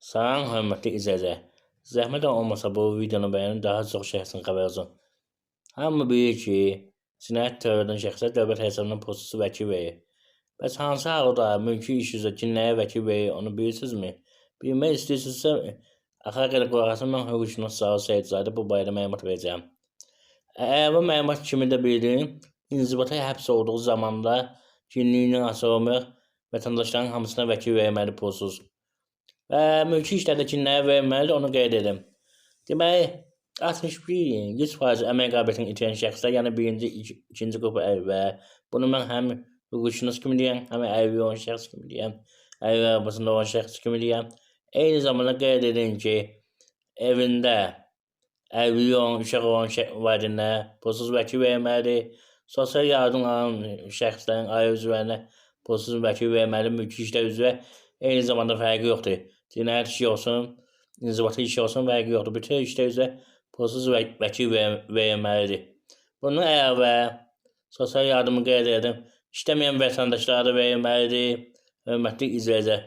Salam hörmətli izləyicilər. Zəhmət olmasa bu videonu bəyənin, daha çox şəxsin xəbəri olsun. Hamı bilir ki, cinayət törədən şəxslər dövlət hesabından pulsuz vəkil verir. Bəs hansı halda mülki iş üzrə kimlərə vəkil verir, onu bilirsinizmi? Bilmək istəyirsinizsə, axıra qədər qulaq asın, mən hüquqşünas Zaur Seyidzadə bu barədə məlumat verəcəyəm. Əlavə məlumat kimi də bildirim, inzibata həbs olduğu zamanda kimliyindən asılı olmayaraq vətəndaşların hamısına vəkil verilməli pulsuz. Və mülki işlərdə kimlərə verilməlidir, onu qeyd edim. Deməli, 61, 100% əmək qabiliyyətini itirən şəxslər, yəni birinci, ikinci qrup əlillər, bunu mən həm hüquqşünas kimi deyəm, həm əlilliyi olan şəxs kimi deyəm, əlillər arabasında olan şəxs kimi deyəm. Eyni zamanda qeyd edin ki, evində əlilliyi olan, uşaq olan valideynlərə pulsuz vəkil verilməlidir. Sosial yardım alan şəxslərin ailə üzvlərinə pulsuz vəkil verilməlidir. Mülki işlər üzrə eyni zamanda fərqi yoxdur. Cinayət işi olsun, inzibati işi olsun, fərqi yoxdur. Bütün işlər üzrə pulsuz vəkil verilməlidir. Bundan əlavə sosial yardımı qeyd edim. İşləməyən vətəndaşlara da verilməlidir. Hörmətli izləyicilər,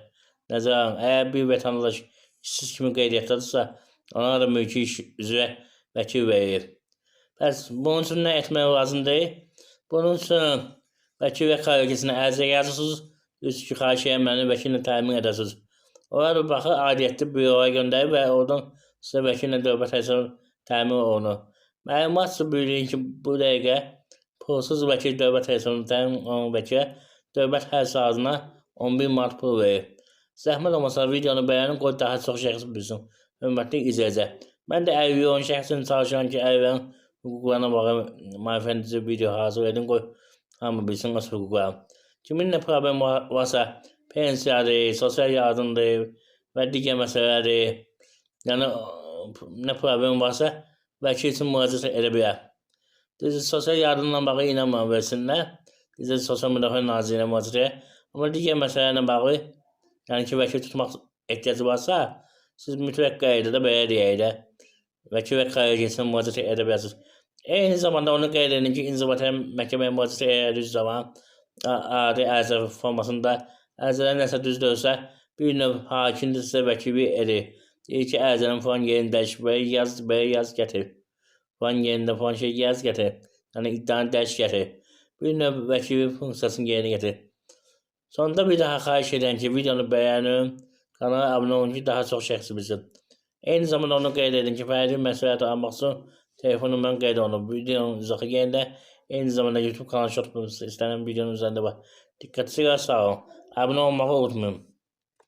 nəzərə alın. Əgər bir vətəndaş işsiz kimi qeydiyyatdadırsa, ona da mülki iş üzrə vəkil verilir. Bəs bunun üçün nə etmək lazımdır? Bunun üçün vəkil və kollegiyasinə ərizə yazırsınız. Deyirsiniz ki, xahiş edirəm məni vəkillə təmin edəsiniz. Onlar da baxır, aidiyyətli büroya göndərir və oradan sizə vəkillə dövlət hesabı təmin olunur. Məlumat üçün bildirin ki, bu dəqiqə pulsuz vəkil dövlət hesabını təmin olunan vəkilə dövlət hər saatına 11 manat pul verir. Zəhmət olmasa videonu bəyənin, qoy daha çox şəxs bilsin. Hörmətli izləyicilər, mən də əlilliyi olan şəxsin çalışıram ki, əlillərin hüquqlarına bağlı maarifləndirici video hazır edim, qoy hamı bilsin öz hüquqlarını. Kimin nə problem varsa, pensiyadır, sosial yardımdır və digər məsələlərdir. Yəni nə problem varsa vəkil üçün müraciət edə bilər. Düzdür, sosial yardımla bağlı inanmam versinlər. Düzdür, Sosial Müdafiə Nazirliyinə müraciət edə. Amma digər məsələlərlə bağlı, yəni ki, vəkil tutmaq ehtiyacı varsa, siz mütləq qaydada belə deyək də, vəkil və kollegiyasına müraciət edə bilərsiniz. Eyni zamanda onu qeyd edin ki, inzibati məhkəməyə müraciət etdiyi zaman adi ərizə formasında ərizələr nəsə düzdürsə, bir növ hakim də sizə vəkillik edir. Deyir ki, ərizənin falan yerini dəyiş, belə yaz, belə yaz gətir. Falan yerində falan şey yaz gətir. Yəni iddianı dəyiş gətir. Bir növ vəkillik funksiyasını yerinə gətir. Sonda bir daha xahiş edirəm ki, videonu bəyənin, kanala abunə olun ki, daha çox şəxs bilsin. Eyni zamanda onu qeyd edin ki, fərdi məsləhət almaq üçün telefon nömrəm qeyd olunub. Videonun izahı yerində, eyni zamanda YouTube kanalı short istənilən videonun üzərində var. Diqqətinizə görə sağ olun. Abunə olmağı unutmayın.